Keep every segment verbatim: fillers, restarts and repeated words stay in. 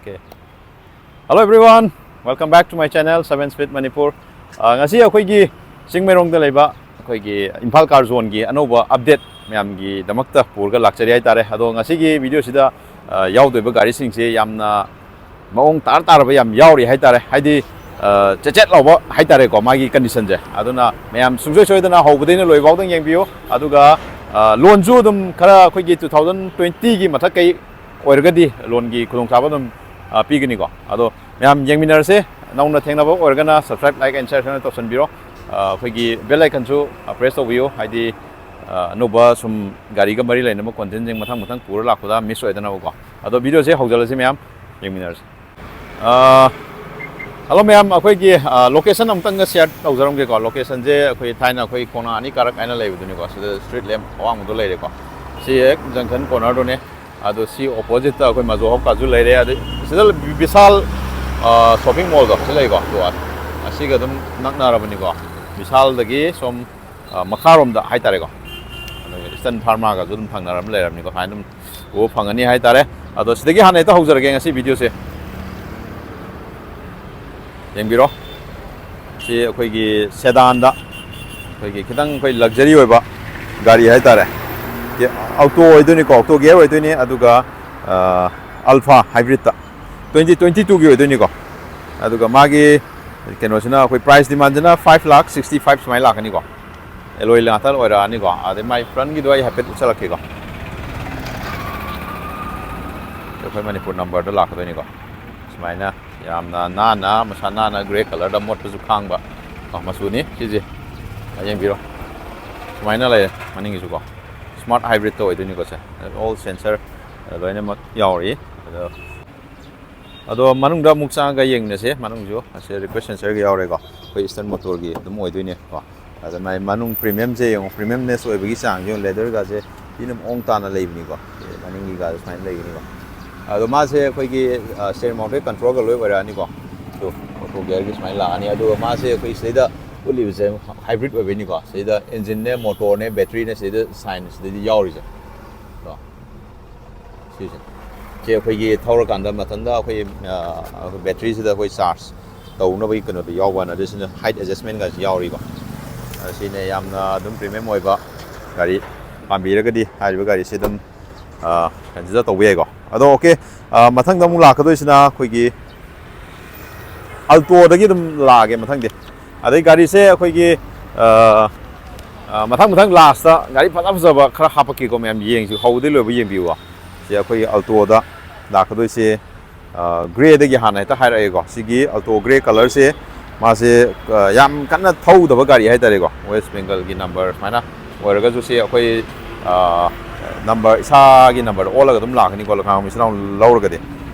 Okay. Hello everyone, welcome back to my channel seven Speed Manipur. ꯑ, ꯉꯁꯤ ꯑꯩꯈꯣꯏꯒꯤ ꯆꯤꯡꯃꯩꯔꯣꯡꯗ ꯂꯩꯕ ꯑꯩꯈꯣꯏꯒꯤ ꯏꯝꯐꯥꯜ ꯀꯥꯔ ꯖꯣꯟꯒꯤ ꯑꯅꯧꯕ ꯑꯞꯗꯦꯠ ꯃꯌꯥꯝꯒꯤꯗꯃꯛꯇ ꯄꯨꯔꯒ ꯂꯥꯛꯆꯔꯤ ꯍꯥꯏꯇꯥꯔꯦ꯫ ꯑꯗꯣ ꯉꯁꯤꯒꯤ ꯚꯤꯗꯤꯑꯣꯁꯤꯗ, ꯑ, ꯌꯥꯎꯗꯣꯏꯕ ꯒꯥꯔꯤꯁꯤꯡꯁꯦ ꯌꯥꯝꯅ ꯃꯑꯣꯡ ꯇꯥꯔ ꯇꯥꯔꯕ ꯌꯥꯝ ꯌꯥꯎꯔꯤ ꯍꯥꯏꯇꯥꯔꯦ꯫ ꯍꯥꯏꯗꯤ, ꯑ, ꯆꯦꯠ ꯆꯦꯠ ꯂꯥꯎꯕ ꯍꯥꯏꯇꯥꯔꯦꯀꯣ, ꯃꯥꯒꯤ ꯀꯟꯗꯤꯁꯟꯁꯦ꯫ ꯑꯗꯨꯅ ꯃꯌꯥꯝ ꯁꯨꯡꯁꯣꯏ ꯁꯣꯏꯗꯅ ꯍꯧꯕꯗꯩꯅ ꯂꯣꯏꯐꯥꯎꯗꯪ ꯌꯦꯡꯕꯤꯌꯨ꯫ ꯑꯗꯨꯒ, ꯑ, ꯂꯣꯟꯁꯨ ꯑꯗꯨꯝ ꯈꯔ ꯑꯩꯈꯣꯏꯒꯤ two thousand twenty ꯒꯤ ꯃꯊꯛ ꯀꯩ ꯑꯣꯏꯔꯒꯗꯤ ꯂꯣꯟꯒꯤ ꯈꯨꯗꯣꯡꯆꯥꯕ ꯑꯗꯨꯝ, ꯑ, ꯄꯤꯒꯅꯤꯀꯣ꯫ ꯑꯗꯣ ꯃꯌꯥꯝ ꯌꯦꯡꯃꯤꯟꯅꯔꯁꯦ꯫ ꯅꯧꯅ ꯊꯦꯡꯅꯕ ꯑꯣꯏꯔꯒꯅ subscribe, like and share ꯁꯣꯏꯗꯅ ꯇꯧꯁꯟꯕꯤꯔꯣ꯫ ꯑ, ꯑꯩꯈꯣꯏꯒꯤ bell icon ꯁꯨ, ꯑ, press ꯇꯧꯕꯤꯌꯨ꯫ ꯍꯥꯏꯗꯤ, ꯑ, ꯑꯅꯧꯕ ꯁꯨꯝ ꯒꯥꯔꯤꯒ ꯃꯔꯤ ꯂꯩꯅꯕ content ꯁꯤꯡ ꯃꯊꯪ ꯃꯊꯪ ꯄꯨꯔ ꯂꯥꯛꯄꯗ miss ꯑꯣꯏꯗꯅꯕꯀꯣ꯫ ꯑꯗꯣ ꯚꯤꯗꯤꯑꯣꯁꯦ ꯍꯧꯖꯤꯜꯂꯁꯤ ꯃꯌꯥꯝ ꯌꯦꯡꯃꯤꯟꯅꯔꯁꯤ꯫ ꯑ, hello ꯃꯌꯥꯝ, ꯑꯩꯈꯣꯏꯒꯤ, ꯑ, location ꯑꯃꯨꯛꯇꯪꯒ share ꯇꯧꯖꯔꯝꯒꯦꯀꯣ꯫ Location ꯁꯦ ꯑꯩꯈꯣꯏ ꯊꯥꯏꯅ ꯑꯩꯈꯣꯏ ꯈꯣꯡꯅꯥꯡ ꯑꯅꯤ ꯀꯥꯔꯛ ꯍꯥꯏꯅ ꯂꯩꯕꯗꯨꯅꯤꯀꯣ꯫ ꯁꯤꯗ street lamp ꯑꯋꯥꯡꯕꯗꯣ ꯂꯩꯔꯦꯀꯣ꯫ ꯁꯤ ꯍꯦꯛ junction corner ꯗꯨꯅꯦ꯫ ꯑꯗꯣ ꯁꯤ opposite ꯇ ꯑꯩꯈꯣꯏ ꯃꯖꯣ ꯍꯣꯞ ꯀꯥꯖꯨ ꯂꯩꯔꯦ꯫ ꯑꯗꯩ ꯁꯤꯗ ꯕꯤꯁꯥꯜ, ꯑ, shopping mall ꯗꯣ ꯁꯤ ꯂꯩꯀꯣ꯫ ꯑꯗꯣ ꯑꯁꯤꯒ ꯑꯗꯨꯝ ꯅꯛꯅꯔꯕꯅꯤꯀꯣ꯫ ꯕꯤꯁꯥꯜꯗꯒꯤ ꯁꯣꯝ, ꯑ, ꯃꯈꯥꯔꯣꯝꯗ ꯍꯥꯏꯇꯥꯔꯦꯀꯣ꯫ ꯑꯗꯨꯒ Eastern Pharma ꯒꯁꯨ ꯑꯗꯨꯝ ꯊꯪꯅꯔ ꯂꯩꯔꯕꯅꯤꯀꯣ꯫ ꯁꯨꯃꯥꯏꯅ ꯑꯗꯨꯝ ꯎꯕ ꯐꯪꯒꯅꯤ ꯍꯥꯏꯇꯥꯔꯦ꯫ ꯑꯗꯣ ꯁꯤꯗꯒꯤ ꯍꯥꯟꯅ ꯍꯦꯛꯇ ꯍꯧꯖꯔꯒꯦ ꯉꯁꯤ ꯚꯤꯗꯤꯑꯣꯁꯦ꯫ ꯌꯦꯡꯕꯤꯔꯣ꯫ ꯁꯤ ꯑꯩꯈꯣꯏꯒꯤ sedan ꯗ ꯑꯩꯈꯣꯏꯒꯤ ꯈꯤꯇꯪ ꯑꯩꯈꯣꯏ luxury ꯑꯣꯏꯕ ꯒꯥꯔꯤ ꯍꯥꯏꯇꯥꯔꯦ꯫ Auto ꯑꯣꯏꯗꯣꯏꯅꯤꯀꯣ, auto gear ꯑꯣꯏꯗꯣꯏꯅꯤ꯫ ꯑꯗꯨꯒ, ꯑ, Alpha hybrid ꯇ twenty twenty two ꯒꯤ ꯑꯣꯏꯗꯣꯏꯅꯤꯀꯣ꯫ ꯑꯗꯨꯒ ꯃꯥꯒꯤ ꯀꯩꯅꯣꯁꯤꯅ ꯑꯩꯈꯣꯏ price demand ꯁꯤꯅ five lakh sixty five ꯁꯨꯃꯥꯏꯅ ꯂꯥꯛꯀꯅꯤꯀꯣ꯫ Alloy ꯉꯥꯛꯇ ꯑꯣꯏꯔꯛꯑꯅꯤꯀꯣ꯫ ꯑꯗꯩ ꯃꯥꯏ front ꯒꯤꯗꯣ ꯑꯩ ꯍꯥꯏꯐꯦꯠ ꯎꯠꯁꯜꯂꯛꯀꯦꯀꯣ꯫ ꯑꯩꯈꯣꯏ ꯃꯅꯤꯄꯨꯔ number ꯗ ꯂꯥꯛꯀꯗꯣꯏꯅꯤꯀꯣ꯫ ꯁꯨꯃꯥꯏꯅ ꯌꯥꯝꯅ ꯅꯥꯟꯅ, ꯃꯁꯥ ꯅꯥꯟꯅ, grey colour ꯗ ꯃꯣꯠꯄꯁꯨ ꯈꯥꯡꯕ, ꯀꯣ, ꯃꯆꯨꯅꯤ ꯁꯤꯁꯦ꯫ ꯌꯦꯡꯕꯤꯔꯣ, ꯁꯨꯃꯥꯏꯅ ꯂꯩꯔꯦ ꯃꯅꯤꯡꯒꯤꯁꯨꯀꯣ꯫ Smart hybrid ꯇ ꯑꯣꯏꯗꯣꯏꯅꯤꯀꯣ ꯁꯦ꯫ All sensor ꯂꯣꯏꯅꯃꯛ ꯌꯥꯎꯔꯤ꯫ ꯑꯗꯣ ꯑꯗꯣ ꯃꯅꯨꯡꯗ ꯑꯃꯨꯛ ꯆꯪꯉꯒ ꯌꯦꯡꯃꯤꯟꯅꯁꯦ꯫ ꯃꯅꯨꯡꯁꯨ ꯑꯁꯤ request sensor ꯒ ꯌꯥꯎꯔꯦꯀꯣ꯫ ꯑꯩꯈꯣꯏ Eastern Motor ꯒꯤ ꯑꯗꯨꯝ ꯑꯣꯏꯗꯣꯏꯅꯦ ꯀꯣ꯫ ꯑꯗ ꯃꯥꯏ ꯃꯅꯨꯡ premium ꯁꯦ ꯌꯦꯡꯉꯣ, premium ness ꯑꯣꯏꯕꯒꯤ ꯆꯥꯡꯁꯦ ꯌꯦꯡꯉꯣ, leather ꯒꯥꯁꯦ ꯊꯤꯅ ꯃꯑꯣꯡ ꯇꯥꯅ ꯂꯩꯕꯅꯤꯀꯣ꯫ ꯁꯤ ꯃꯅꯤꯡꯒꯤ ꯒꯥꯁꯦ ꯁꯨꯃꯥꯏꯅ ꯂꯩꯒꯅꯤꯀꯣ꯫ ꯑꯗꯣ ꯃꯥꯁꯦ ꯑꯩꯈꯣꯏꯒꯤ, ꯑ, steering mounted control ꯒ ꯂꯣꯏ ꯑꯣꯏꯔꯛꯑꯅꯤꯀꯣ꯫ ꯑꯗꯣ auto gear ꯒꯤ ꯁꯨꯃꯥꯏꯅ ꯂꯥꯛꯑꯅꯤ꯫ ꯑꯗꯨꯒ ꯃꯥꯁꯦ ꯑꯩꯈꯣꯏ ꯁꯤꯗꯩꯗ ꯎꯠꯂꯤꯕꯁꯦ hybrid ꯑꯣꯏꯕꯩꯅꯤꯀꯣ꯫ ꯁꯤꯗꯩꯗ engine ꯅꯦ, motor ꯅꯦ, battery ꯅꯦ ꯁꯤꯗꯩꯗ sign ꯁꯤꯗꯩꯗ ꯌꯥꯎꯔꯤꯁꯦ꯫ ꯀꯣ꯫ ꯁꯤꯁꯦ꯫ ꯁꯤ ꯑꯩꯈꯣꯏꯒꯤ ꯊꯧꯔꯀꯥꯟꯗ ꯃꯊꯟꯇ ꯑꯩꯈꯣꯏ, ꯑ, ꯑꯩꯈꯣꯏ ꯕꯦꯇ꯭ꯔꯤꯁꯤꯗ ꯑꯩꯈꯣꯏ ꯆꯥꯔꯖ ꯇꯧꯅꯕꯒꯤ ꯀꯩꯅꯣꯗꯣ ꯌꯥꯎꯕ ꯍꯥꯏꯅ, ꯑꯗꯨꯁꯤꯅ ꯍꯥꯏꯠ ꯑꯦꯗꯖꯁꯃꯦꯟꯒꯁꯨ ꯌꯥꯎꯔꯤꯀꯣ꯫ ꯑ, ꯁꯤꯅ ꯌꯥꯝꯅ ꯑꯗꯨꯝ ꯄ꯭ꯔꯤꯃꯤꯌꯝ ꯑꯣꯏꯕ ꯒꯥꯔꯤ ꯄꯥꯝꯕꯤꯔꯒꯗꯤ ꯍꯥꯏꯔꯤꯕ ꯒꯥꯔꯤꯁꯦ ꯑꯗꯨꯝ, ꯑ, ꯀꯟꯁꯤꯗꯔ ꯇꯧꯕ ꯌꯥꯏꯀꯣ꯫ ꯑꯗꯣ ꯑꯣꯀꯦ, ꯑ, ꯃꯊꯪꯗ ꯑꯃꯨꯛ ꯂꯥꯛꯀꯗꯣꯏꯁꯤꯅ ꯑꯩꯈꯣꯏꯒꯤ ꯑꯜꯇꯣꯗꯒꯤ ꯑꯗꯨꯝ ꯂꯥꯛꯑꯒꯦ ꯃꯊꯪꯗꯤ꯫ ꯑꯗꯩ ꯒꯥꯔꯤꯁꯦ ꯑꯩꯈꯣꯏꯒꯤ, ꯑ, ꯑ, ꯃꯊꯪ ꯃꯊꯪ ꯂꯥꯁꯇ ꯒꯥꯔꯤ ꯐꯖ ꯐꯖꯕ ꯈꯔ ꯍꯥꯞꯄꯛꯀꯦꯀꯣ ꯃꯌꯥꯝ, ꯌꯦꯡꯁꯤ, ꯍꯧꯕꯗꯩ ꯂꯣꯏꯕ ꯌꯦꯡꯕꯤꯌꯨꯀꯣ꯫ ꯁꯤ ꯑꯩꯈꯣꯏꯒꯤ ꯑꯜꯇꯣꯗ ꯂꯥꯛꯀꯗꯣꯏꯁꯦ, ꯑ, ꯒ꯭ꯔꯦꯗꯒꯤ ꯍꯥꯟꯅ ꯍꯦꯛꯇ ꯍꯥꯏꯔꯛꯑꯒꯦꯀꯣ꯫ ꯁꯤꯒꯤ ꯑꯜꯇꯣ ꯒ꯭ꯔꯦ ꯀꯂꯔꯁꯦ ꯃꯥꯁꯦ, ꯑ, ꯌꯥꯝ ꯀꯟꯅ ꯊꯧꯗꯕ ꯒꯥꯔꯤ ꯍꯥꯏꯇꯥꯔꯦꯀꯣ꯫ ꯋꯦꯁ ꯕꯦꯡꯒꯜꯒꯤ ꯅꯝꯕꯔ ꯁꯨꯃꯥꯏꯅ ꯑꯣꯏꯔꯒꯁꯨ ꯁꯤ ꯑꯩꯈꯣꯏ, ꯑ, ꯅꯝꯕꯔ, ꯏꯁꯥꯒꯤ ꯅꯝꯕꯔꯗ ꯑꯣꯜꯂꯒ ꯑꯗꯨꯝ ꯂꯥꯛꯀꯅꯤꯀꯣ, ꯂꯈꯥꯡ ꯃꯤꯁ ꯅꯥꯎ ꯂꯧꯔꯒꯗꯤ꯫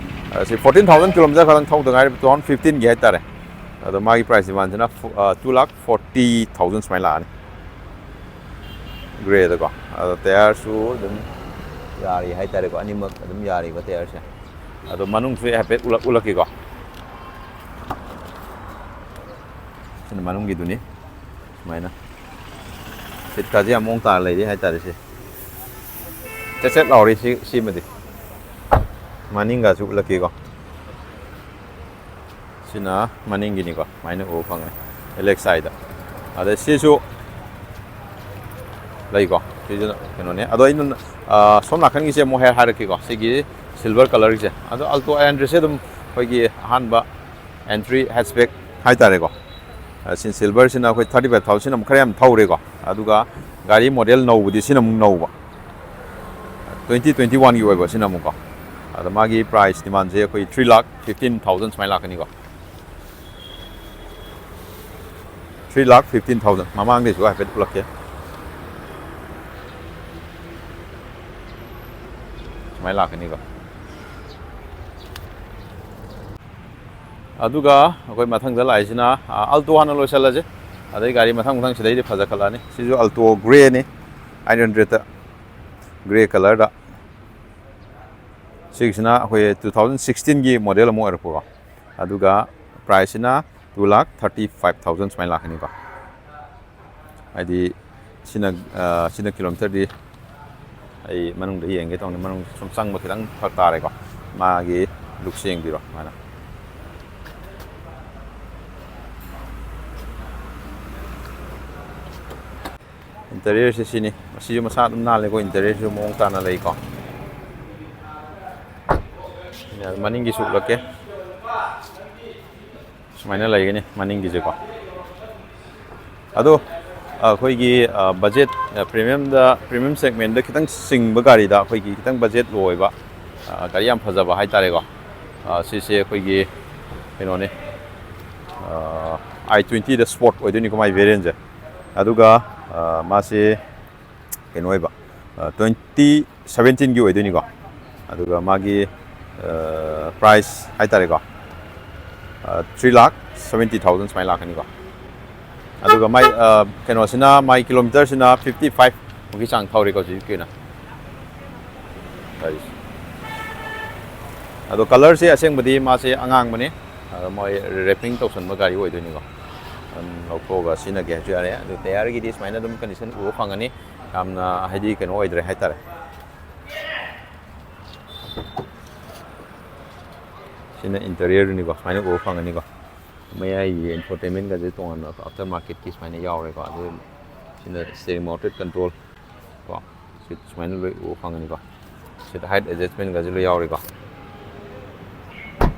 ꯑ, ꯁꯤ ꯐꯣꯔꯇꯤꯟ ꯊꯥꯎꯖꯟ ꯀꯤꯂꯣꯃꯤꯇꯔ ꯈꯛꯇꯪ ꯊꯧꯗ ꯉꯥꯏꯔꯤꯕ, ꯇꯨ ꯊꯥꯎꯖꯟ ꯐꯤꯐꯇꯤꯟꯒꯤ ꯍꯥꯏꯇꯥꯔꯦ꯫ ꯑꯗꯣ ꯃꯥꯒꯤ ꯄ꯭ꯔꯥꯏꯁ ꯗꯤꯃꯥꯟꯁꯤꯅ ꯐꯣ-, ꯑ, ꯇꯨ ꯂꯥꯛ ꯐꯣꯔꯇꯤ ꯊꯥꯎꯖꯟ ꯁꯨꯃꯥꯏꯅ ꯂꯥꯛꯑꯅꯤ꯫ ꯒ꯭ꯔꯦꯗꯀꯣ꯫ ꯑꯗꯣ ꯇꯌꯥꯔꯁꯨ ꯑꯗꯨꯝ ꯌꯥꯔꯤ ꯍꯥꯏꯇꯥꯔꯦꯀꯣ, ꯑꯅꯤꯃꯛ ꯑꯗꯨꯝ ꯌꯥꯔꯤꯕ ꯇꯌꯥꯔꯁꯦ꯫ ꯑꯗꯣ ꯃꯅꯨꯡꯁꯨ ꯑꯩ ꯍꯥꯏꯐꯦꯠ ꯎꯠꯂꯛ-, ꯎꯠꯂꯛꯀꯦꯀꯣ꯫ ꯁꯤꯅ ꯃꯅꯨꯡꯒꯤꯗꯨꯅꯤ꯫ ꯁꯨꯃꯥꯏꯅ ꯁꯤꯠꯀꯥꯁꯦ ꯌꯥꯝ ꯃꯑꯣꯡ ꯇꯥꯅ ꯂꯩꯔꯤ ꯍꯥꯏꯇꯥꯔꯦ꯫ ꯁꯤ ꯆꯦꯠ ꯆꯦꯠ ꯂꯥꯎꯔꯤ꯫ ꯁꯤ, ꯁꯤꯃꯗꯤ ꯃꯅꯤꯡꯒꯁꯨ ꯎꯠꯂꯛꯀꯦꯀꯣ꯫ ꯁꯤꯅ ꯃꯅꯤꯡꯒꯤꯅꯤꯀꯣ, ꯁꯨꯃꯥꯏꯅ ꯎꯕ ꯐꯪꯉꯦ, ꯑꯦꯂꯦꯛꯁꯥꯏꯗ꯫ ꯑꯗ ꯁꯤꯁꯨ ꯂꯩꯀꯣ, ꯁꯤꯁꯨ ꯀꯩꯅꯣꯅꯦ꯫ ꯑꯗꯣ ꯑꯩꯅ, ꯑ, ꯁꯣꯝ ꯅꯥꯀꯟꯒꯤꯁꯦ ꯑꯃꯨꯛ ꯍꯥꯏ-, ꯍꯥꯏꯔꯛꯀꯦꯀꯣ꯫ ꯁꯤꯒꯤ ꯁꯤꯜꯚꯔ ꯀꯂꯔꯒꯤꯁꯦ, ꯑꯗꯣ ꯑꯜꯇꯣ ꯑꯥꯏ ꯍꯟꯗ꯭ꯔꯦꯗꯁꯦ ꯑꯗꯨꯝ ꯑꯩꯈꯣꯏꯒꯤ ꯑꯍꯥꯟꯕ ꯑꯦꯟꯇ꯭ꯔꯤ ꯍꯦꯠꯆꯕꯦꯛ ꯍꯥꯏꯇꯥꯔꯦꯀꯣ꯫ ꯑ, ꯁꯤ ꯁꯤꯜꯚꯔꯁꯤꯅ ꯑꯩꯈꯣꯏ ꯊꯥꯔꯇꯤ ꯐꯥꯏꯚ ꯊꯥꯎꯖꯟ, ꯁꯤꯅ ꯑꯃꯨꯛ ꯈꯔ ꯌꯥꯝ ꯊꯧꯔꯦꯀꯣ꯫ ꯑꯗꯨꯒ ꯒꯥꯔꯤ ꯃꯣꯗꯦꯜ ꯅꯧꯕꯗꯤ ꯁꯤꯅ ꯑꯃꯨꯛ ꯅꯧꯕ, ꯇ꯭ꯋꯦꯟꯇꯤ ꯇ꯭ꯋꯦꯟꯇꯤ ꯋꯥꯟꯒꯤ ꯑꯣꯏꯕ ꯁꯤꯅ ꯑꯃꯨꯛꯀꯣ꯫ ꯑꯗ ꯃꯥꯒꯤ ꯄ꯭ꯔꯥꯏꯁ ꯗꯤꯃꯥꯟꯁꯦ ꯑꯩꯈꯣꯏ ꯊ꯭ꯔꯤ ꯂꯥꯛ ꯐꯤꯐꯇꯤꯟ ꯊꯥꯎꯖꯟ ꯁꯨꯃꯥꯏꯅ ꯂꯥꯛꯀꯅꯤꯀꯣ꯫ ꯊ꯭ꯔꯤ ꯂꯥꯛ ꯐꯤꯐꯇꯤꯟ ꯊꯥꯎꯖꯟ꯫ ꯃꯃꯥꯡꯗꯩꯁꯨ ꯍꯥꯏꯐꯦꯠ ꯎꯠꯂꯛꯀꯦ꯫ ꯁꯨꯃꯥꯏꯅ ꯂꯥꯛꯀꯅꯤꯀꯣ꯫ ꯑꯗꯨꯒ ꯑꯩꯈꯣꯏ ꯃꯊꯪꯗ ꯂꯥꯛꯏꯁꯤꯅ, ꯑ, ꯑꯜꯇꯣ ꯍꯥꯟꯅ ꯂꯣꯏꯁꯤꯜꯂꯁꯦ꯫ ꯑꯗꯩ ꯒꯥꯔꯤ ꯃꯊꯪ ꯃꯊꯪ ꯁꯤꯗꯩꯗꯤ ꯐꯖꯈꯠꯂꯛꯑꯅꯤ꯫ ꯁꯤꯁꯨ ꯑꯜꯇꯣ ꯒ꯭ꯔꯦꯅꯤ, ꯑꯥꯏꯠ ꯍꯟꯗ꯭ꯔꯦꯗꯇ, ꯒ꯭ꯔꯦ ꯀꯂꯔꯗ꯫ ꯁꯤꯒꯤꯁꯤꯅ ꯑꯩꯈꯣꯏ ꯇꯨ ꯊꯥꯎꯖꯟ ꯁꯤꯛꯁꯇꯤꯟꯒꯤ ꯃꯣꯗꯦꯜ ꯑꯃ ꯑꯣꯏꯔꯛꯄꯀꯣ꯫ ꯑꯗꯨꯒ ꯄ꯭ꯔꯥꯏꯁꯁꯤꯅ ꯇꯨ ꯂꯥꯛ ꯊꯥꯔꯇꯤ ꯐꯥꯏꯚ ꯊꯥꯎꯖꯟ ꯁꯨꯃꯥꯏꯅ ꯂꯥꯛꯀꯅꯤꯀꯣ꯫ ꯍꯥꯏꯗꯤ ꯁꯤꯅ, ꯑ, ꯁꯤꯅ ꯀꯤꯂꯣꯃꯤꯇꯔꯗꯤ ꯑꯩ ꯃꯅꯨꯡꯗ ꯌꯦꯡꯒꯦ ꯇꯧꯅꯤ, ꯃꯅꯨꯡ ꯁꯨꯝ ꯆꯪꯕ ꯈꯤꯇꯪ ꯐꯔꯛ ꯇꯥꯔꯦꯀꯣ꯫ ꯃꯥꯒꯤ ꯂꯨꯛꯁ ꯌꯦꯡꯕꯤꯔꯣ ꯁꯨꯃꯥꯏꯅ꯫ ꯏꯟꯇꯔꯤꯌꯔꯁꯦ ꯁꯤꯅꯤ꯫ ꯃꯁꯤꯁꯨ ꯃꯁꯥ ꯑꯗꯨꯝ ꯅꯥꯜꯂꯦꯀꯣ, ꯏꯟꯇꯔꯤꯌꯔꯁꯨ ꯃꯑꯣꯡ ꯇꯥꯅ ꯂꯩꯀꯣ꯫ ꯃꯅꯤꯡꯒꯤꯁꯨ ꯎꯠꯂꯛꯀꯦ꯫ ꯁꯨꯃꯥꯏꯅ ꯂꯩꯒꯅꯤ ꯃꯅꯤꯡꯒꯤꯁꯦꯀꯣ꯫ ꯑꯗꯣ ꯑꯩꯈꯣꯏꯒꯤ ꯕꯖꯦꯠ, ꯄ꯭ꯔꯤꯃꯤꯌꯝꯗ, ꯄ꯭ꯔꯤꯃꯤꯌꯝ ꯁꯦꯒꯃꯦꯟꯗ ꯈꯤꯇꯪ ꯆꯤꯡꯕ ꯒꯥꯔꯤꯗ, ꯑꯩꯈꯣꯏꯒꯤ ꯈꯤꯇꯪ ꯕꯖꯦꯠ ꯂꯣ ꯑꯣꯏꯕ, ꯑ, ꯒꯥꯔꯤ ꯌꯥꯝ ꯐꯖꯕ ꯍꯥꯏꯇꯥꯔꯦꯀꯣ꯫ ꯑ, ꯁꯤꯁꯦ ꯑꯩꯈꯣꯏꯒꯤ ꯀꯩꯅꯣꯅꯦ, ꯑꯥꯏ ꯇ꯭ꯋꯦꯟꯇꯤꯗ ꯁ꯭ꯄꯣꯔꯠ ꯑꯣꯏꯗꯣꯏꯅꯤꯀꯣ ꯃꯥꯏ ꯚꯦꯔꯤꯌꯟꯁꯦ꯫ ꯑꯗꯨꯒ ꯑ, ꯃꯥꯁꯦ ꯀꯩꯅꯣ ꯑꯣꯏꯕ, ꯇ꯭ꯋꯦꯟꯇꯤ ꯁꯕꯦꯟꯇꯤꯟꯒꯤ ꯑꯣꯏꯗꯣꯏꯅꯤꯀꯣ꯫ ꯑꯗꯨꯒ ꯃꯥꯒꯤ ꯄ꯭ꯔꯥꯏꯁ ꯍꯥꯏꯇꯥꯔꯦꯀꯣ, ꯊ꯭ꯔꯤ ꯂꯥꯛ ꯁꯕꯦꯟꯇꯤ ꯊꯥꯎꯖꯟ ꯁꯨꯃꯥꯏꯅ ꯂꯥꯛꯀꯅꯤꯀꯣ꯫ ꯑꯗꯨꯒ ꯃꯥꯏ, ꯑ, ꯀꯩꯅꯣꯁꯤꯅ, ꯃꯥꯏ ꯀꯤꯂꯣꯃꯤꯇꯔꯁꯤꯅ ꯐꯤꯐꯇꯤ ꯐꯥꯏꯚ ꯃꯨꯛꯀꯤ ꯆꯥꯡ ꯊꯧꯔꯦꯀꯣ ꯍꯧꯖꯤꯛꯀꯤ ꯑꯣꯏꯅ꯫ ꯒꯥꯔꯤꯁꯦ꯫ ꯑꯗꯣ ꯀꯂꯔꯁꯦ ꯑꯁꯦꯡꯕꯗꯤ ꯃꯥꯁꯦ ꯑꯉꯥꯡꯕꯅꯦ꯫ ꯑꯗꯣ ꯃꯣꯏ ꯔꯦꯄꯤꯡ ꯇꯧꯁꯟꯕ ꯒꯥꯔꯤ ꯑꯣꯏꯗꯣꯏꯅꯤꯀꯣ꯫ ꯑꯗꯨꯝ ꯂꯧꯊꯣꯛꯑꯒ ꯁꯤꯖꯤꯟꯅꯒꯦ ꯍꯥꯏꯁꯨ ꯌꯥꯔꯦ꯫ ꯑꯗꯨ ꯇꯌꯥꯔꯒꯤꯗꯤ ꯁꯨꯃꯥꯏꯅ ꯑꯗꯨꯝ ꯀꯟꯗꯤꯁꯟ ꯎꯕ ꯐꯪꯒꯅꯤ꯫ ꯌꯥꯝꯅ ꯍꯥꯏꯗꯤ ꯀꯩꯅꯣ ꯑꯣꯏꯗ꯭ꯔꯦ ꯍꯥꯏꯇꯥꯔꯦ꯫ ꯁꯤꯅ ꯏꯟꯇꯔꯤꯌꯔꯗꯨꯅꯤꯀꯣ, ꯁꯨꯃꯥꯏꯅ ꯎꯕ ꯐꯪꯒꯅꯤꯀꯣ꯫ ꯃꯌꯥꯏꯒꯤ ꯏꯟꯐꯣꯇꯦꯟꯃꯦꯟꯒꯁꯦ ꯇꯣꯉꯥꯟꯅ ꯑꯥꯐꯇꯔ ꯃꯥꯔꯀꯦꯠꯀꯤ ꯁꯨꯃꯥꯏꯅ ꯌꯥꯎꯔꯦꯀꯣ꯫ ꯑꯗꯨ ꯁꯤꯅ ꯁ꯭ꯇꯤꯌꯔꯤꯡ ꯃꯥꯎꯟꯇꯦꯠ ꯀꯟꯇ꯭ꯔꯣꯜ ꯀꯣ꯫ ꯁꯤ ꯁꯨꯃꯥꯏꯅ ꯂꯣꯏ ꯎꯕ ꯐꯪꯒꯅꯤꯀꯣ꯫ ꯁꯤꯗ ꯍꯥꯏꯠ ꯑꯦꯗꯖꯁꯃꯦꯟꯒꯁꯨ ꯂꯣꯏ ꯌꯥꯎꯔꯦꯀꯣ꯫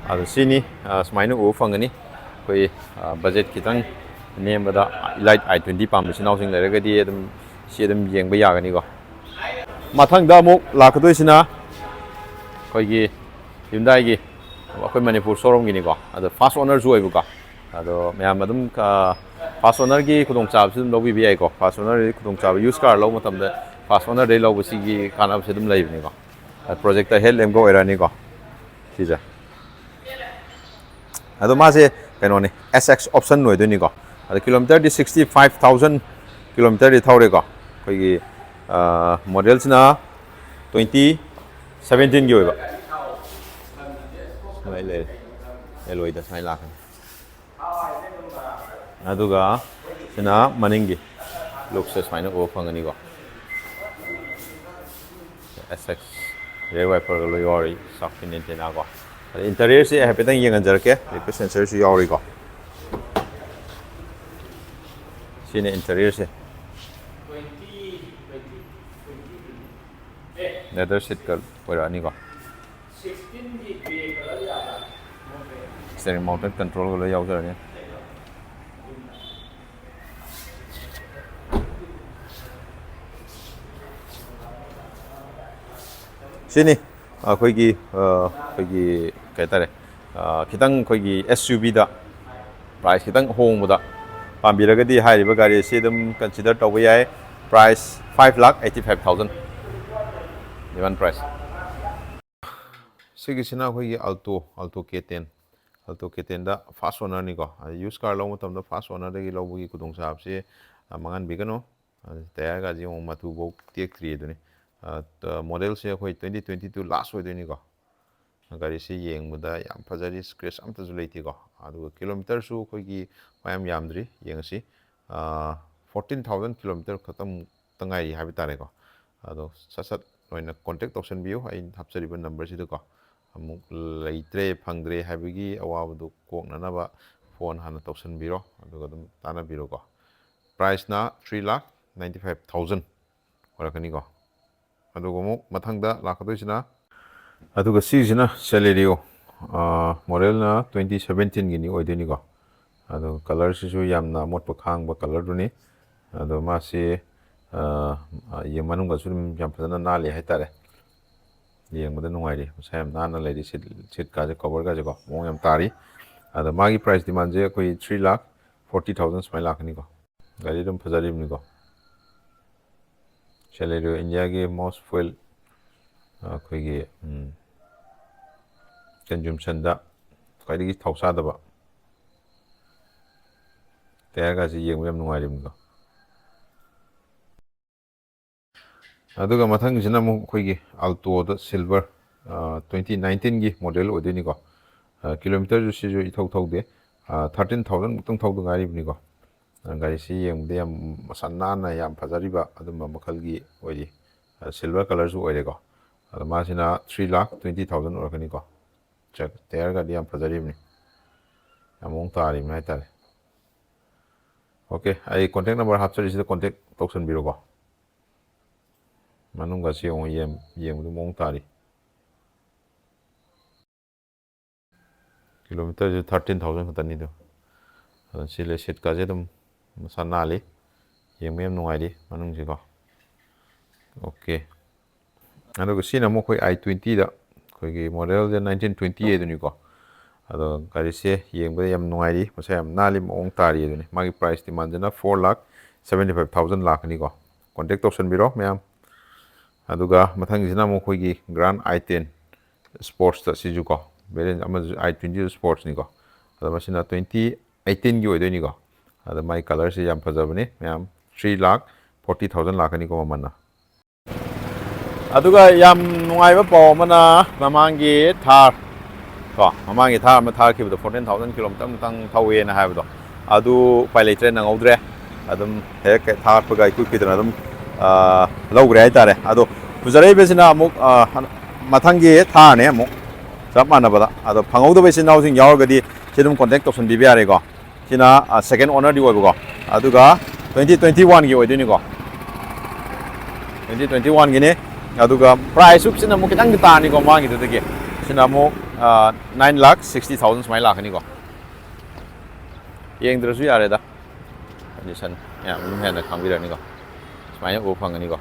ꯑꯗꯣ ꯁꯤꯅꯤ, ꯑ, ꯁꯨꯃꯥꯏꯅ ꯎꯕ ꯐꯪꯒꯅꯤ꯫ ꯑꯩꯈꯣꯏ, ꯑ, ꯕꯖꯦꯠ ꯈꯤꯇꯪ ꯅꯦꯝꯕꯗ ꯏꯂꯥꯏꯠ ꯑꯥꯏ ꯇ꯭ꯋꯦꯟꯇꯤ ꯄꯥꯝꯕ ꯏꯆꯤꯟ ꯏꯅꯥꯎꯁꯤꯡ ꯂꯩꯔꯒꯗꯤ ꯑꯗꯨꯝ ꯁꯤ ꯑꯗꯨꯝ ꯌꯦꯡꯕ ꯌꯥꯒꯅꯤꯀꯣ꯫ ꯃꯊꯪꯗ ꯑꯃꯨꯛ ꯂꯥꯛꯀꯗꯣꯏꯁꯤꯅ ꯑꯩꯈꯣꯏꯒꯤ ꯍ꯭ꯌꯨꯟꯗꯥꯏꯒꯤ, ꯑꯩꯈꯣꯏ ꯃꯅꯤꯄꯨꯔ ꯁꯣꯔꯨꯝꯒꯤꯅꯤꯀꯣ꯫ ꯑꯗꯣ ꯐꯥꯔꯁ ꯑꯣꯅꯔꯁꯨ ꯑꯣꯏꯕꯀꯣ꯫ ꯑꯗꯣ ꯃꯌꯥꯝ ꯑꯗꯨꯝ, ꯑ, ꯐꯥꯔꯁ ꯑꯣꯅꯔꯒꯤ ꯈꯨꯗꯣꯡꯆꯥꯕꯁꯨ ꯑꯗꯨꯝ ꯂꯧꯕꯤꯕ ꯌꯥꯏꯀꯣ꯫ ꯐꯥꯔꯁ ꯑꯣꯅꯔꯒꯤ ꯈꯨꯗꯣꯡꯆꯥꯕ, ꯌꯨꯁ ꯀꯥꯔ ꯂꯧꯕ ꯃꯇꯝꯗ ꯐꯥꯔꯁ ꯑꯣꯅꯔꯗꯩ ꯂꯧꯕꯁꯤꯒꯤ ꯀꯥꯟꯅꯕꯁꯦ ꯑꯗꯨꯝ ꯂꯩꯕꯅꯤꯀꯣ꯫ ꯄ꯭ꯔꯣꯖꯦꯛꯇ ꯍꯦꯗ ꯂꯦꯝꯞꯀ ꯑꯣꯏꯔꯛꯑꯅꯤꯀꯣ ꯁꯤꯁꯦ꯫ ꯑꯗꯣ ꯃꯥꯁꯦ ꯀꯩꯅꯣꯅꯤ, ꯑꯦꯁ ꯑꯦꯛꯁ ꯑꯣꯞꯁꯟ ꯑꯣꯏꯗꯣꯏꯅꯤꯀꯣ꯫ ꯑꯗꯣ ꯀꯤꯂꯣꯃꯤꯇꯔꯗꯤ ꯁꯤꯛꯁꯇꯤ ꯐꯥꯏꯚ ꯊꯥꯎꯖꯟ ꯀꯤꯂꯣꯃꯤꯇꯔꯗꯤ ꯊꯧꯔꯦꯀꯣ꯫ ꯑꯩꯈꯣꯏꯒꯤ, ꯑ, ꯃꯣꯗꯦꯜꯁꯤꯅ ꯇ꯭ꯋꯦꯟꯇꯤ ꯁꯕꯦꯟꯇꯤꯟꯒꯤ ꯑꯣꯏꯕ꯫ ꯁꯨꯃꯥꯏꯅ ꯂꯩꯔꯦ꯫ ꯑꯦꯂꯣꯏꯗ ꯁꯨꯃꯥꯏꯅ ꯂꯥꯛꯀꯅꯤ꯫ ꯑꯗꯨꯒ ꯁꯤꯅ ꯃꯅꯤꯡꯒꯤ ꯂꯨꯛꯁꯦ ꯁꯨꯃꯥꯏꯅ ꯎꯕ ꯐꯪꯒꯅꯤꯀꯣ꯫ ꯑꯦꯁ ꯑꯦꯛꯁ ꯔꯤꯌꯔ ꯋꯥꯏꯄꯔꯒ ꯂꯣꯏ ꯌꯥꯎꯔꯤ, ꯁꯥꯔꯛ ꯐꯤꯟ ꯑꯦꯟꯇꯦꯅꯥꯀꯣ꯫ ꯑꯗ ꯏꯟꯇꯔꯤꯌꯔꯁꯦ ꯍꯥꯏꯐꯦꯠꯇꯪ ꯌꯦꯡꯍꯟꯖꯔꯛꯀꯦ, ꯂꯤꯄꯤꯠ ꯁꯦꯟꯁꯔꯁꯨ ꯌꯥꯎꯔꯤꯀꯣ꯫ ꯁꯤꯅ ꯏꯟꯇꯔꯤꯌꯔꯁꯦ꯫ ꯂꯦꯗꯔ ꯁꯤꯠꯀ ꯑꯣꯏꯔꯛꯑꯅꯤꯀꯣ꯫ ꯁ꯭ꯇꯦꯔꯤꯡ ꯃꯥꯎꯟꯇꯦꯠ ꯀꯟꯇ꯭ꯔꯣꯜꯒ ꯂꯣꯏ ꯌꯥꯎꯖꯔꯅꯤ꯫ ꯁꯤꯅꯤ ꯑꯩꯈꯣꯏꯒꯤ ꯑꯩꯈꯣꯏꯒꯤ ꯀꯩ ꯍꯥꯏꯇꯥꯔꯦ, ꯈꯤꯇꯪ ꯑꯩꯈꯣꯏꯒꯤ ꯑꯦꯁ ꯌꯨ ꯕꯤꯗ ꯄ꯭ꯔꯥꯏꯁ ꯈꯤꯇꯪ ꯍꯣꯡꯕꯗ ꯄꯥꯝꯕꯤꯔꯒꯗꯤ ꯍꯥꯏꯔꯤꯕ ꯒꯥꯔꯤ ꯑꯁꯤ ꯑꯗꯨꯝ ꯀꯟꯁꯤꯗꯔ ꯇꯧꯕ ꯌꯥꯏ꯫ Price five lakh eighty five thousand, ꯗꯤꯃꯥꯟ ꯄ꯭ꯔꯥꯏꯁ꯫ ꯁꯤꯒꯤꯁꯤꯅ ꯑꯩꯈꯣꯏꯒꯤ Alto, Alto K ten, Alto K ten the first ꯑꯣꯅꯔꯅꯤꯀꯣ꯫ ꯌꯨꯁ ꯀꯥꯔ ꯂꯧꯕ ꯃꯇꯝꯗ ꯐꯥꯔꯁ ꯑꯣꯅꯔꯗꯒꯤ ꯂꯧꯕꯒꯤ ꯈꯨꯗꯣꯡꯆꯥꯕꯁꯤ ꯃꯥꯡꯍꯟꯕꯤꯒꯅꯨ꯫ ꯇꯌꯥꯔꯒꯁꯤ ꯑꯃꯨꯛ ꯃꯇꯨꯐꯥꯎ ꯇꯦꯛꯇ꯭ꯔꯤ ꯑꯗꯨꯅꯤ꯫ ꯃꯣꯗꯦꯜꯁꯦ ꯑꯩꯈꯣꯏ twenty twenty two last ꯑꯣꯏꯗꯣꯏꯅꯤꯀꯣ꯫ ꯒꯥꯔꯤꯁꯤ ꯌꯦꯡꯕꯗ ꯌꯥꯝ ꯐꯖꯔꯤ, ꯁ꯭ꯀ꯭ꯔꯦꯆ ꯑꯝꯇꯁꯨ ꯂꯩꯇꯦꯀꯣ꯫ ꯑꯗꯨꯒ ꯀꯤꯂꯣꯃꯤꯇꯔꯁꯨ ꯑꯩꯈꯣꯏꯒꯤ ꯃꯌꯥꯝ ꯌꯥꯝꯗ꯭ꯔꯤ, ꯌꯦꯡꯉꯁꯤ꯫ Fourteen thousand kilometer ꯈꯛꯇꯪ ꯉꯥꯏꯔꯤ ꯍꯥꯏꯕ ꯇꯥꯔꯦꯀꯣ꯫ ꯑꯗꯣ ꯁꯠ ꯁꯠ ꯑꯣꯏꯅ ꯀꯣꯟꯇꯦꯛ ꯇꯧꯁꯟꯕꯤꯌꯨ ꯑꯩ ꯍꯥꯞꯆꯔꯤꯕ ꯅꯝꯕꯔꯁꯤꯗꯀꯣ꯫ ꯑꯃꯨꯛ ꯂꯩꯇ꯭ꯔꯦ, ꯐꯪꯗ꯭ꯔꯦ ꯍꯥꯏꯕꯒꯤ ꯑꯋꯥꯕꯗꯨ ꯀꯣꯛꯅꯅꯕ ꯐꯣꯟ ꯍꯥꯟꯅ ꯇꯧꯁꯟꯕꯤꯔꯣ, ꯑꯗꯨꯒ ꯑꯗꯨꯝ ꯇꯥꯟꯅꯕꯤꯔꯣꯀꯣ꯫ ꯄ꯭ꯔꯥꯏꯁꯅ three lakh ninety five thousand ꯑꯣꯏꯔꯛꯀꯅꯤꯀꯣ꯫ ꯑꯗꯨꯒ ꯑꯃꯨꯛ ꯃꯊꯪꯗ ꯂꯥꯛꯀꯗꯣꯏꯁꯤꯅ, ꯑꯗꯨꯒ ꯁꯤꯁꯤꯅ Celerio, ꯃꯣꯗꯦꯜꯅ twenty seventeen ꯒꯤꯅꯤ ꯑꯣꯏꯗꯣꯏꯅꯤꯀꯣ꯫ ꯑꯗꯨꯒ ꯀꯂꯔꯁꯤꯁꯨ ꯌꯥꯝꯅ ꯑꯃꯣꯠꯄ ꯈꯥꯡꯕ ꯀꯂꯔꯗꯨꯅꯤ꯫ ꯑꯗꯣ ꯃꯥꯁꯤ, ꯑ, ꯌꯦꯡ ꯃꯅꯨꯡꯗꯁꯨ ꯑꯗꯨꯝ ꯌꯥꯝ ꯐꯖꯅ ꯅꯥꯜꯂꯤ ꯍꯥꯏꯇꯥꯔꯦ꯫ ꯌꯦꯡꯕꯗ ꯅꯨꯡꯉꯥꯏꯔꯤ, ꯃꯁꯥ ꯌꯥꯝ ꯅꯥꯟꯅ ꯂꯩꯔꯤ꯫ ꯁꯤꯠ, ꯁꯤꯠꯀꯥꯁꯦ, ꯀꯣꯕꯔꯒꯁꯦꯀꯣ, ꯃꯑꯣꯡ ꯌꯥꯝ ꯇꯥꯔꯤ꯫ ꯑꯗꯣ ꯃꯥꯒꯤ ꯄ꯭ꯔꯥꯏꯁ ꯗꯤꯃꯥꯟꯁꯦ ꯑꯩꯈꯣꯏ three lakh forty thousand ꯁꯨꯃꯥꯏꯅ ꯂꯥꯛꯀꯅꯤꯀꯣ꯫ ꯒꯥꯔꯤ ꯑꯗꯨꯝ ꯐꯖꯔꯤꯕꯅꯤꯀꯣ꯫ Celerio ꯏꯟꯗꯤꯌꯥꯒꯤ most fuel, ꯑꯩꯈꯣꯏꯒꯤ, ꯎꯝ, consumption ꯗ ꯈ꯭ꯋꯥꯏꯗꯒꯤ ꯊꯥꯎ ꯆꯥꯗꯕ꯫ ꯇꯌꯥꯔꯒꯁꯤ ꯌꯦꯡꯕ ꯌꯥꯝ ꯅꯨꯡꯉꯥꯏꯔꯤꯕꯅꯤꯀꯣ꯫ ꯑꯗꯨꯒ ꯃꯊꯪꯒꯤꯁꯤꯅ ꯑꯃꯨꯛ ꯑꯩꯈꯣꯏꯒꯤ Alto ꯗ silver, twenty nineteen ꯒꯤ ꯃꯣꯗꯦꯜ ꯑꯣꯏꯗꯣꯏꯅꯤꯀꯣ꯫ ꯀꯤꯂꯣꯃꯤꯇꯔꯁꯨ ꯁꯤꯁꯨ ꯏꯊꯧ ꯊꯧꯗꯦ, thirteen thousand ꯃꯨꯛꯇꯪ ꯊꯧꯗ ꯉꯥꯏꯔꯤꯕꯅꯤꯀꯣ꯫ ꯒꯥꯔꯤꯁꯤ ꯌꯦꯡꯕꯗ ꯌꯥꯝ ꯃꯁꯥ ꯅꯥꯟꯅ ꯌꯥꯝ ꯐꯖꯔꯤꯕ ꯑꯗꯨꯝꯕ ꯃꯈꯜꯒꯤ ꯑꯣꯏꯔꯤ꯫ ꯁꯤꯜꯚꯔ ꯀꯂꯔꯁꯨ ꯑꯣꯏꯔꯦꯀꯣ꯫ ꯑꯗꯣ ꯃꯥꯁꯤꯅ ꯊ꯭ꯔꯤ ꯂꯥꯛ ꯇ꯭ꯋꯦꯟꯇꯤ ꯊꯥꯎꯖꯟ ꯑꯣꯏꯔꯛꯀꯅꯤꯀꯣ꯫ ꯆꯦꯛ ꯇꯌꯥꯔꯒꯗꯤ ꯌꯥꯝ ꯐꯖꯔꯤꯕꯅꯤ, ꯌꯥꯝ ꯃꯑꯣꯡ ꯇꯥꯔꯤꯕꯅꯤ ꯍꯥꯏꯇꯥꯔꯦ꯫ ꯑꯣꯀꯦ, ꯑꯩ ꯀꯣꯟꯇꯦꯛ ꯅꯝꯕꯔ ꯍꯥꯞꯆꯔꯤꯁꯤꯗ ꯀꯣꯟꯇꯦꯛ ꯇꯧꯁꯟꯕꯤꯔꯣꯀꯣ꯫ ꯃꯅꯨꯡꯒꯁꯤ ꯌꯦꯡꯉꯨ, ꯌꯦꯡ- ꯌꯦꯡꯕꯗ ꯃꯑꯣꯡ ꯇꯥꯔꯤ꯫ ꯀꯤꯂꯣꯃꯤꯇꯔꯁꯦ ꯊꯥꯔꯇꯤꯟ ꯊꯥꯎꯖꯟ ꯈꯛꯇꯅꯤꯗꯣ꯫ ꯑꯗꯣ ꯁꯤ ꯂꯩ, ꯁꯤꯠꯀꯥꯁꯦ ꯑꯗꯨꯝ ꯃꯁꯥ ꯅꯥꯜꯂꯤ, ꯌꯦꯡꯕ ꯌꯥꯝ ꯅꯨꯡꯉꯥꯏꯔꯤ ꯃꯅꯨꯡꯁꯤꯀꯣ꯫ ꯑꯣꯀꯦ꯫ ꯑꯗꯨꯒ ꯁꯤꯅ ꯑꯃꯨꯛ ꯑꯩꯈꯣꯏ ꯑꯥꯏ ꯇ꯭ꯋꯦꯟꯇꯤꯗ, ꯑꯩꯈꯣꯏꯒꯤ ꯃꯣꯗꯦꯜꯁꯦ ꯅꯥꯏꯟꯇꯤꯟ ꯇ꯭ꯋꯦꯟꯇꯤ ꯑꯗꯨꯅꯤꯀꯣ꯫ ꯑꯗꯣ ꯒꯥꯔꯤꯁꯦ ꯌꯦꯡꯕꯗ ꯌꯥꯝ ꯅꯨꯡꯉꯥꯏꯔꯤ, ꯃꯁꯥ ꯌꯥꯝ ꯅꯥꯜꯂꯤ, ꯃꯑꯣꯡ ꯇꯥꯔꯤ ꯑꯗꯨꯅꯤ꯫ ꯃꯥꯒꯤ ꯄ꯭ꯔꯥꯏꯁ ꯗꯤꯃꯥꯟꯁꯤꯅ ꯐꯣꯔ ꯂꯥꯛ ꯁꯕꯦꯟꯇꯤ ꯐꯥꯏꯚ ꯊꯥꯎꯖꯟ ꯂꯥꯛꯀꯅꯤꯀꯣ꯫ ꯀꯣꯟꯇꯦꯛ ꯇꯧꯁꯟꯕꯤꯔꯣ ꯃꯌꯥꯝ꯫ ꯑꯗꯨꯒ ꯃꯊꯪꯒꯤꯁꯤꯅ ꯑꯃꯨꯛ ꯑꯩꯈꯣꯏꯒꯤ ꯒ꯭ꯔꯥꯟ ꯑꯥꯏ ꯇꯦꯟ ꯁ꯭ꯄꯣꯔꯠꯁꯇ, ꯁꯤꯁꯨꯀꯣ, ꯚꯦꯔꯤꯌꯦꯟ ꯑꯃꯁꯨ ꯑꯥꯏ ꯇ꯭ꯋꯦꯟꯇꯤ ꯁ꯭ꯄꯣꯔꯠꯁꯅꯤꯀꯣ꯫ ꯑꯗꯣ ꯃꯁꯤꯅ ꯇ꯭ꯋꯦꯟꯇꯤ ꯑꯩꯇꯤꯟꯒꯤ ꯑꯣꯏꯗꯣꯏꯅꯤꯀꯣ꯫ ꯑꯗꯣ ꯃꯥꯒꯤ ꯀꯂꯔꯁꯦ ꯌꯥꯝ ꯐꯖꯕꯅꯤ ꯃꯌꯥꯝ, ꯊ꯭ꯔꯤ ꯂꯥꯛ ꯐꯣꯔꯇꯤ ꯊꯥꯎꯖꯟ ꯂꯥꯛꯀꯅꯤꯀꯣ ꯃꯃꯜꯅ꯫ ꯑꯗꯨꯒ ꯌꯥꯝ ꯅꯨꯡꯉꯥꯏꯕ ꯄꯥꯎ ꯑꯃꯅ, ꯃꯃꯥꯡꯒꯤ ꯊꯥꯔ ꯀꯣ, ꯃꯃꯥꯡꯒꯤ ꯊꯥꯔ ꯑꯃ ꯊꯥꯔꯛꯈꯤꯕꯗꯣ, ꯐꯣꯔꯇꯤꯟ ꯊꯥꯎꯖꯟ ꯀꯤꯂꯣꯃꯤꯇꯔ ꯃꯨꯛꯇꯪ ꯊꯧꯋꯦꯅ ꯍꯥꯏꯕꯗꯣ, ꯑꯗꯨ ꯎꯄꯥꯏ ꯂꯩꯇ꯭ꯔꯦ, ꯅꯪꯍꯧꯗ꯭ꯔꯦ꯫ ꯑꯗꯨꯝ ꯍꯦꯛ ꯊꯥꯔꯛꯄꯒ ꯏꯀꯨꯏ ꯀꯨꯏꯗꯅ ꯑꯗꯨꯝ, ꯑ, ꯂꯧꯈ꯭ꯔꯦ ꯍꯥꯏꯇꯥꯔꯦ꯫ ꯑꯗꯣ ꯄꯨꯖꯔꯛꯏꯕꯁꯤꯅ ꯑꯃꯨꯛ, ꯑ, ꯃꯊꯪꯒꯤ ꯊꯥꯔꯅꯦ ꯑꯃꯨꯛ ꯆꯞ ꯃꯥꯟꯅꯕꯗ꯫ ꯑꯗꯣ ꯐꯪꯍꯧꯗꯕ ꯏꯆꯤꯟ ꯏꯅꯥꯎꯁꯤꯡ ꯌꯥꯎꯔꯒꯗꯤ ꯁꯤ ꯑꯗꯨꯝ ꯀꯣꯟꯇꯦꯛ ꯇꯧꯁꯟꯕꯤꯕ ꯌꯥꯔꯦꯀꯣ꯫ ꯁꯤꯅ, ꯑ, ꯁꯦꯀꯦꯟ ꯑꯣꯅꯔꯗꯤ ꯑꯣꯏꯕꯀꯣ꯫ ꯑꯗꯨꯒ ꯇ꯭ꯋꯦꯟꯇꯤ ꯇ꯭ꯋꯦꯟꯇꯤ ꯋꯥꯟꯒꯤ ꯑꯣꯏꯗꯣꯏꯅꯤꯀꯣ꯫ Twenty twenty ꯋꯥꯟꯒꯤꯅꯤ꯫ ꯑꯗꯨꯒ ꯄ꯭ꯔꯥꯏꯁꯁꯨ ꯁꯤꯅ ꯑꯃꯨꯛ ꯈꯤꯇꯪꯗꯤ ꯇꯥꯅꯤꯀꯣ ꯃꯃꯥꯡꯒꯤꯗꯨꯗꯒꯤ꯫ ꯁꯤꯅ ꯑꯃꯨꯛ, ꯑ, ꯅꯥꯏꯟ ꯂꯥꯛ ꯁꯤꯛꯁꯇꯤ ꯊꯥꯎꯖꯟ ꯁꯨꯃꯥꯏꯅ ꯂꯥꯛꯀꯅꯤꯀꯣ꯫ ꯌꯦꯡꯗ꯭ꯔꯁꯨ ꯌꯥꯔꯦꯗ꯫ ꯀꯟꯗꯤꯁꯟ ꯃꯌꯥꯝ ꯑꯗꯨꯝ ꯍꯦꯟꯅ ꯈꯪꯕꯤꯔꯅꯤꯀꯣ꯫ ꯁꯨꯃꯥꯏꯅ ꯎꯕ ꯐꯪꯒꯅꯤꯀꯣ꯫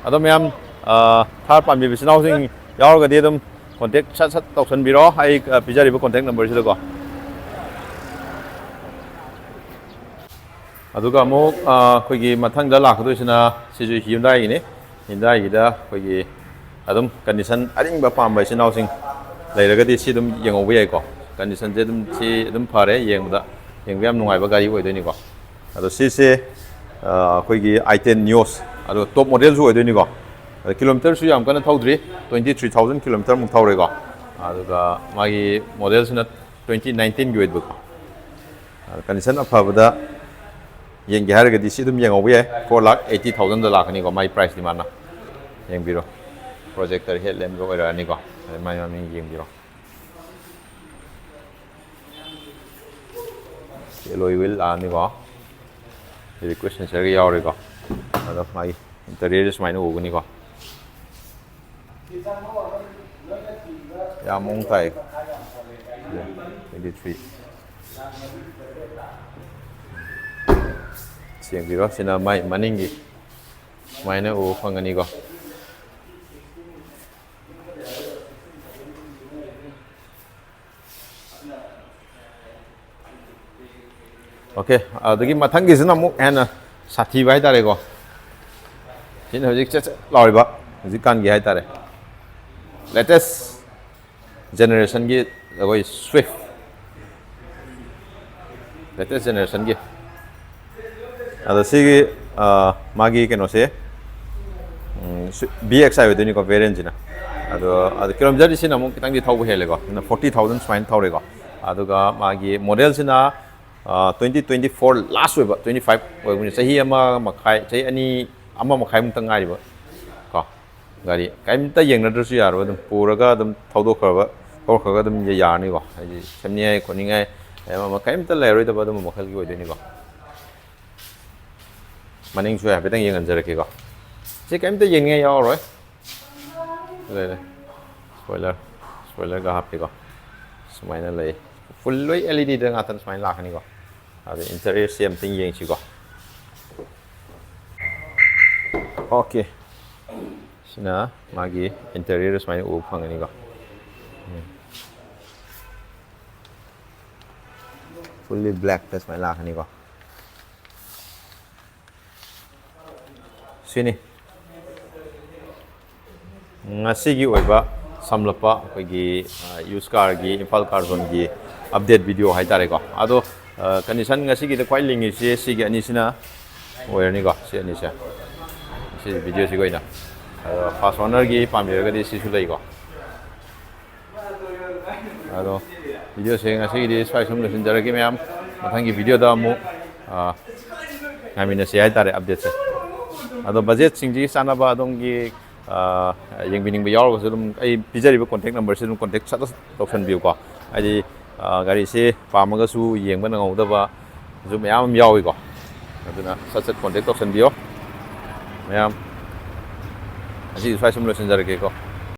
ꯑꯗꯣ ꯃꯌꯥꯝ, ꯑ, ꯊꯥꯔ ꯄꯥꯝꯕꯤꯕ ꯏꯆꯤꯟ ꯏꯅꯥꯎꯁꯤꯡ ꯌꯥꯎꯔꯒꯗꯤ ꯑꯗꯨꯝ ꯀꯣꯟꯇꯦꯛ ꯁꯠ ꯁꯠ ꯇꯧꯁꯟꯕꯤꯔꯣ ꯑꯩ, ꯑ, ꯄꯤꯖꯔꯤꯕ ꯀꯣꯟꯇꯦꯛ ꯅꯝꯕꯔꯁꯤꯗꯀꯣ꯫ ꯑꯗꯨꯒ ꯑꯃꯨꯛ, ꯑ, ꯑꯩꯈꯣꯏꯒꯤ ꯃꯊꯪꯗ ꯂꯥꯛꯀꯗꯣꯏꯁꯤꯅ ꯁꯤꯁꯨ ꯍ꯭ꯌꯨꯟꯗꯥꯏꯒꯤꯅꯤ꯫ ꯍ꯭ꯌꯨꯟꯗꯥꯏꯒꯤꯗ ꯑꯩꯈꯣꯏꯒꯤ ꯑꯗꯨꯝ ꯀꯟꯗꯤꯁꯟ ꯑꯔꯤꯡꯕ ꯄꯥꯝꯕ ꯏꯆꯤꯟ ꯏꯅꯥꯎꯁꯤꯡ ꯂꯩꯔꯒꯗꯤ ꯁꯤ ꯑꯗꯨꯝ ꯌꯦꯡꯍꯧꯕ ꯌꯥꯏꯀꯣ꯫ ꯀꯟꯗꯤꯁꯟꯁꯦ ꯑꯗꯨꯝ, ꯁꯤ ꯑꯗꯨꯝ ꯐꯔꯦ, ꯌꯦꯡꯕꯗ, ꯌꯦꯡꯕ ꯌꯥꯝ ꯅꯨꯡꯉꯥꯏꯕ ꯒꯥꯔꯤ ꯑꯣꯏꯗꯣꯏꯅꯤꯀꯣ꯫ ꯑꯗꯣ ꯁꯤꯁꯦ, ꯑ, ꯑꯩꯈꯣꯏꯒꯤ ꯑꯥꯏ ꯇꯦꯟ ꯅꯤꯌꯣꯁ, ꯑꯗꯣ ꯇꯣꯞ ꯃꯣꯗꯦꯜꯁꯨ ꯑꯣꯏꯗꯣꯏꯅꯤꯀꯣ꯫ ꯑꯗꯣ ꯀꯤꯂꯣꯃꯤꯇꯔꯁꯨ ꯌꯥꯝ ꯀꯟꯅ ꯊꯧꯗ꯭ꯔꯤ, ꯇ꯭ꯋꯦꯟꯇꯤ ꯊ꯭ꯔꯤ ꯊꯥꯎꯖꯟ ꯀꯤꯂꯣꯃꯤꯇꯔꯃꯨꯛ ꯊꯧꯔꯦꯀꯣ꯫ ꯑꯗꯨꯒ ꯃꯥꯒꯤ ꯃꯣꯗꯦꯜꯁꯤꯅ ꯇ꯭ꯋꯦꯟꯇꯤ ꯅꯥꯏꯟꯇꯤꯟꯒꯤ ꯑꯣꯏꯕꯀꯣ꯫ ꯑꯗꯣ ꯀꯟꯗꯤꯁꯟ ꯑꯐꯕꯗ ꯌꯦꯡꯒꯦ ꯍꯥꯏꯔꯒꯗꯤ ꯁꯤ ꯑꯗꯨꯝ ꯌꯦꯡꯍꯧꯕ ꯌꯥꯏ꯫ Four lakh eighty thousand ꯗ ꯂꯥꯛꯀꯅꯤꯀꯣ, ꯃꯥꯏ price ꯇꯤ ꯃꯥꯅ꯫ ꯌꯦꯡꯕꯤꯔꯣ, projector headlamp ꯒ ꯑꯣꯏꯔꯛꯑꯅꯤꯀꯣ꯫ ꯑꯗꯩ ꯃꯥꯏ ꯃꯃꯤꯡ ꯌꯦꯡꯕꯤꯔꯣ꯫ Alloy wheel ꯂꯥꯛꯑꯅꯤꯀꯣ꯫ Request sensor ꯒ ꯌꯥꯎꯔꯦꯀꯣ꯫ ꯑꯗꯣ ꯃꯥꯒꯤ interior ꯁꯨꯃꯥꯏꯅ ꯎꯒꯅꯤꯀꯣ꯫ ꯌꯥꯝ ꯃꯑꯣꯡ ꯇꯥꯏ꯫ Twenty three꯫ ꯌꯦꯡꯕꯤꯔꯣ, ꯁꯤꯅ ꯃꯥꯏ ꯃꯅꯤꯡꯒꯤ ꯁꯨꯃꯥꯏꯅ ꯎꯕ ꯐꯪꯒꯅꯤꯀꯣ꯫ Okay, ꯑꯗꯨꯗꯒꯤ ꯃꯊꯪꯒꯤꯁꯤꯅ ꯑꯃꯨꯛ ꯍꯦꯟꯅ ꯁꯥꯊꯤꯕ ꯍꯥꯏꯇꯥꯔꯦꯀꯣ꯫ ꯁꯤꯅ ꯍꯧꯖꯤꯛ ꯆꯦꯠ ꯆꯦꯠ ꯂꯥꯎꯔꯤꯕ ꯍꯧꯖꯤꯛꯀꯥꯟꯒꯤ ꯍꯥꯏꯇꯥꯔꯦ, latest generation ꯒꯤ ꯑꯩꯈꯣꯏ Swift, latest generation ꯒꯤ꯫ ꯑꯗꯣ ꯁꯤꯒꯤ, ꯑ, ꯃꯥꯒꯤ ꯀꯩꯅꯣꯁꯦ, ꯎꯝ, ꯁꯤ-, V X I ꯑꯣꯏꯗꯣꯏꯅꯤꯀꯣ, variant ꯁꯤꯅ꯫ ꯑꯗꯣ, ꯑꯗꯣ kilometer ꯗꯤ ꯁꯤꯅ ꯑꯃꯨꯛ ꯈꯤꯇꯪꯗꯤ ꯊꯧꯕ ꯍꯦꯜꯂꯦꯀꯣ, ꯁꯤꯅ forty thousand ꯁꯨꯃꯥꯏꯅ ꯊꯧꯔꯦꯀꯣ꯫ ꯑꯗꯨꯒ ꯃꯥꯒꯤ model ꯁꯤꯅ, ꯑ, twenty twenty four last ꯑꯣꯏꯕ, twenty five ꯑꯣꯏꯕꯅꯤ, ꯆꯍꯤ ꯑꯃ ꯃꯈꯥꯏ, ꯆꯍꯤ ꯑꯅꯤ, ꯑꯃ ꯃꯈꯥꯏꯃꯨꯛꯇ ꯉꯥꯏꯔꯤꯕ ꯀꯣ꯫ ꯒꯥꯔꯤ ꯀꯔꯤꯝꯇ ꯌꯦꯡꯅꯗ꯭ꯔꯁꯨ ꯌꯥꯔꯕ, ꯑꯗꯨꯝ ꯄꯨꯔꯒ ꯑꯗꯨꯝ ꯊꯧꯗꯣꯛꯈ꯭ꯔꯕ, ꯊꯧꯈ꯭ꯔꯒ ꯑꯗꯨꯝ ꯌꯥꯔꯅꯤꯀꯣ꯫ ꯍꯥꯏꯗꯤ ꯁꯦꯝꯅꯤꯡꯉꯥꯏ ꯈꯣꯠꯅꯤꯡꯉꯥꯏ, ꯑꯃ ꯑꯃ ꯀꯔꯤꯝꯇ ꯂꯩꯔꯔꯣꯏꯗꯕ ꯑꯗꯨꯝꯕ ꯃꯈꯜꯒꯤ ꯑꯣꯏꯗꯣꯏꯅꯤꯀꯣ꯫ ꯃꯅꯤꯡꯁꯨ ꯍꯥꯏꯐꯦꯠꯇꯪ ꯌꯦꯡꯍꯟꯖꯔꯛꯀꯦꯀꯣ꯫ ꯁꯤ ꯀꯔꯤꯝꯇ ꯌꯦꯡꯅꯤꯡꯉꯥꯏ ꯌꯥꯎꯔꯔꯣꯏ꯫ ꯂꯩꯔꯦ꯫ Spoiler, spoiler ꯒ ꯍꯥꯞꯄꯤꯀꯣ꯫ ꯁꯨꯃꯥꯏꯅ ꯂꯩ꯫ Full ꯂꯣꯏ L E D ꯗ ꯉꯥꯛꯇ ꯁꯨꯃꯥꯏꯅ ꯂꯥꯛꯀꯅꯤꯀꯣ꯫ ꯑꯗꯣ interior ꯁꯦ ꯑꯝꯇꯪ ꯌꯦꯡꯁꯤꯀꯣ꯫ Okay꯫ ꯁꯤꯅ ꯃꯥꯒꯤ interior ꯁꯨꯃꯥꯏꯅ ꯎꯕ ꯐꯪꯒꯅꯤꯀꯣ꯫ ꯎꯝ꯫ Fully black ꯇ ꯁꯨꯃꯥꯏꯅ ꯂꯥꯛꯀꯅꯤꯀꯣ꯫ ꯁꯤꯅꯤ꯫ ꯉꯁꯤꯒꯤ ꯑꯣꯏꯕ ꯁꯝꯂꯞꯄ ꯑꯩꯈꯣꯏꯒꯤ, ꯑ, used car ꯒꯤ Imphal Car Zone ꯒꯤ update video ꯍꯥꯏꯇꯥꯔꯦꯀꯣ꯫ ꯑꯗꯣ, ꯑ, condition ꯉꯁꯤꯒꯤꯗ ꯈ꯭ꯋꯥꯏ ꯂꯤꯡꯉꯤꯁꯦ ꯁꯤꯒꯤ ꯑꯅꯤꯁꯤꯅ ꯑꯣꯏꯔꯅꯤꯀꯣ, ꯁꯤ ꯑꯅꯤꯁꯦ꯫ ꯁꯤ video ꯁꯤꯒꯤ ꯑꯣꯏꯅ꯫ ꯑꯗꯣ first owner ꯒꯤ ꯄꯥꯝꯕꯤꯔꯒꯗꯤ ꯁꯤꯁꯨ ꯂꯩꯀꯣ꯫ ꯑꯗꯣ video ꯁꯦ ꯉꯁꯤꯒꯤꯗꯤ ꯁ꯭ꯋꯥꯏ ꯁꯨꯝ ꯂꯣꯏꯁꯤꯟꯖꯔꯒꯦ ꯃꯌꯥꯝ꯫ ꯃꯊꯪꯒꯤ video ꯗ ꯑꯃꯨꯛ, ꯑ, ꯉꯥꯏꯃꯤꯟꯅꯁꯤ ꯍꯥꯏꯇꯥꯔꯦ ꯑꯞꯗꯦꯠꯁꯦ꯫ ꯑꯗꯣ ꯕꯖꯦꯠꯁꯤꯡꯁꯤꯒꯤ ꯆꯥꯟꯅꯕ ꯑꯗꯣꯝꯒꯤ, ꯑ, ꯌꯦꯡꯕꯤꯅꯤꯡꯕ ꯌꯥꯎꯔꯒꯁꯨ ꯑꯗꯨꯝ ꯑꯩ ꯄꯤꯖꯔꯤꯕ ꯀꯣꯟꯇꯦꯛ ꯅꯝꯕꯔꯁꯤ ꯑꯗꯨꯝ ꯀꯣꯟꯇꯦꯛ ꯁꯠ ꯇꯧꯁꯟꯕꯤꯌꯨꯀꯣ꯫ ꯍꯥꯏꯗꯤ, ꯑ, ꯒꯥꯔꯤꯁꯦ ꯄꯥꯝꯃꯒꯁꯨ ꯌꯦꯡꯕ ꯅꯪꯍꯧꯗꯕꯁꯨ ꯃꯌꯥꯝ ꯑꯃ ꯌꯥꯎꯏꯀꯣ꯫ ꯑꯗꯨꯅ ꯁꯠ ꯁꯠ ꯀꯣꯟꯇꯦꯛ ꯇꯧꯁꯟꯕꯤꯌꯣ ꯃꯌꯥꯝ꯫ ꯉꯁꯤꯗꯤ ꯁ꯭ꯋꯥꯏ ꯁꯨꯝ ꯂꯣꯏꯁꯤꯟꯖꯔꯒꯦꯀꯣ꯫